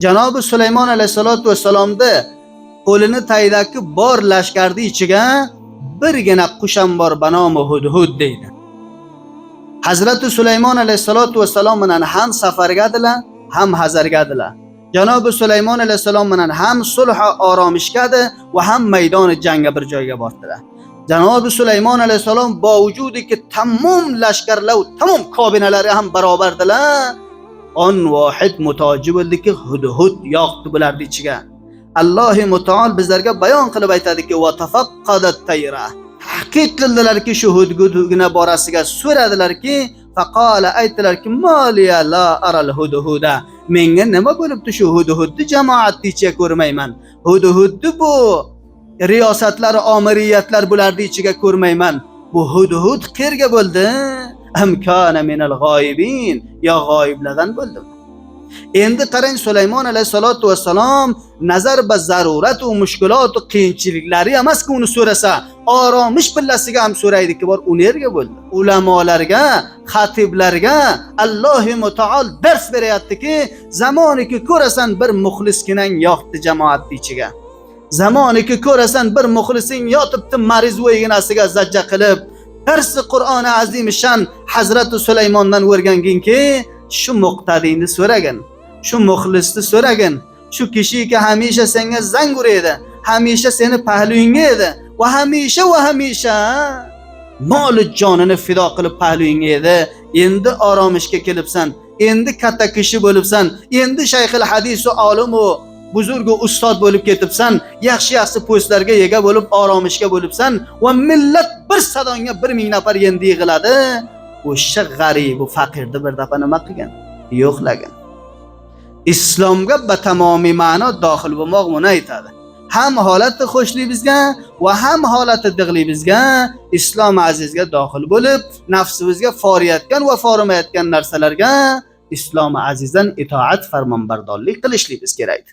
Janobi Sulaymon alayhisolatu vassalomda qo'lini tagidagi bor lashkarni ichiga birgina qusham bor, banomi Hudhud deydi. Hazrati Sulaymon alayhisolatu vassalom bilan ham safargadilar, ham hazargadilar. Janobi Sulaymon alayhissalom bilan ham sulh oromishgadi va ham maydoni jangga bir joyga bordilar. Janobi Sulaymon alayhissalom bovujudiki tamom lashkarlar, tamom kobinalari ham barobardilar. On vohid mutoji bo'ldiki, Hudhud yoqdi bularni ichiga. Allohi mutaol bizlarga bayon qilib aytadiki, va tafaqqadat tayra. Tahqiq qildilarki, shu hudhudgina borasiga so'radilarki, faqala aytdilarki, maliya la aral hudhuda. Menga nima bo'libdi, shu hudhudni jamoatni ichiga ko'rmayman. Hudhudni bu riyosatlar, omiriyatlar bularni ichiga ko'rmayman. Bu hudhud qayerga bo'ldi? Am kana minal g'oyibin, yo g'oyiblardan bo'ldimi? Endi qarang, Sulaymon alayhisolatu vassalom nazar ba zarurat va mushkulot va qiyinchiliklari emaski uni so'rasa, oromish pillasiga ham so'raydiki bor, u nerga bo'ldi? Ulamolarga, xatiblarga Allohi mutaol dars beryaptiki, zamoniki ko'rasan bir muxlisginang yoqdi jamoatni ichiga. Zamoniki ko'rasan bir muxlising yotibdi mariz voyginasiga zajja qilib, darsi Qur'oni azim shan Hazrati Sulaymondan o'rganginki, shu muqtadiyni so'ragin, shu muxlisni so'ragin, shu kishiki hamisha senga zang uradi, hamisha seni pahluyingga edi va hamisha va hamisha moli jonini fido qilib pahluyingga edi. Endi oromishga kelibsan, endi katta kishi bo'libsan, endi shayxil hadisu olimu buzurgu ustod bo'lib ketibsan, yaxshi yaxshi postlarga ega bo'lib oromishga bo'libsan va millat bir sadonga 1000 nafar endi yig'iladi. O'sha g'aribu faqirni bir dafa nima qilgan? Yo'qlagan. Islomga batamomiy ma'no dohil bo'lmoq buni aytadi. Ham holati xo'shligimizga va ham holati dig'ligimizga islom azizga dohil bo'lib, nafsimizga foriyatgan va forimayotgan narsalarga islom azizdan itoat farmonbardorlik qilishligimiz kerak.